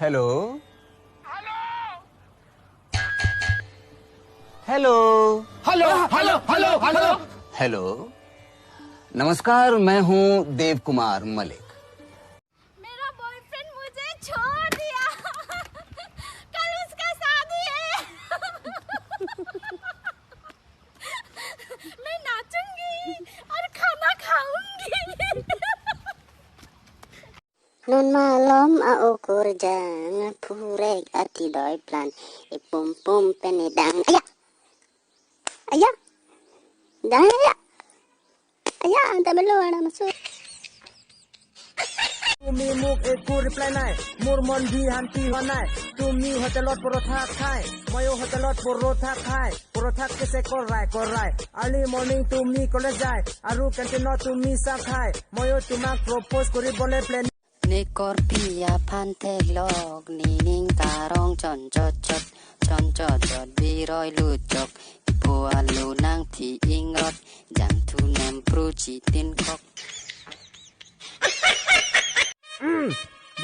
Hello, hello, hello, hello, hello, hello, hello. नमस्कार, मैं हूँ देव कुमार मलिक। मेरा बॉयफ्रेंड मुझे छोड़ दिया, कल उसका शादी है। मैं नाचूंगी और खाना खाऊंगी। Nun malom a ukur jang purek ati doi plan e pum pum penedang. Ayah, ayah, dah ayah, ayah, tak perlu nak masuk. তুমি মোক একো ৰিপ্লাই নাই, মোৰ মন ভি শান্তি হোৱা নাই। তুমি হোটেলত পৰঠা খাই, ময়ো হোটেলত পৰঠা খাই, পৰঠা কেছে কৰাই কৰাই। আৰ্লি মৰ্ণিং তুমি কলেজ যায় আৰু কেণ্টিনত তুমি চাহ খাই, ময়ো তোমাক প্ৰপ'জ কৰিবলৈ plan. Nikor pia pantek lok nining tarong chon chot chot chon chot chot biroi luchok ipo alu nang thi ingrot jang thu nem pru chi tin kok.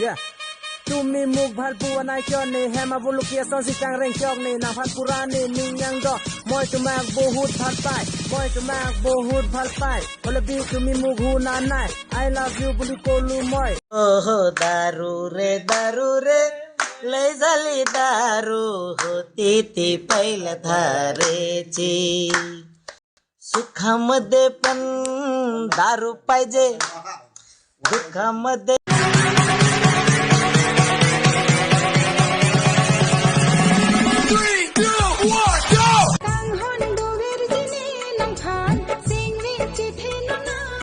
Yeah. তুমি মোক ভাল পোৱা নাই কিয় নে হেমা বলুকীয়া চিটাং ৰেং কিয় নে নাভান পুৰাণী নিঙাং দ। মই তোমাক বহুত ভাল পাই, মই তোমাক বহুত ভাল পাই, হ'লে বি তুমি মোক শুনা নাই। I love you বুলি কলো মই। ओहो दारू रे, दारू रे, लय झाली दारू होती ती पहिल्या धारेची। सुखामध्ये पण दारू पाहिजे, दुःखामध्ये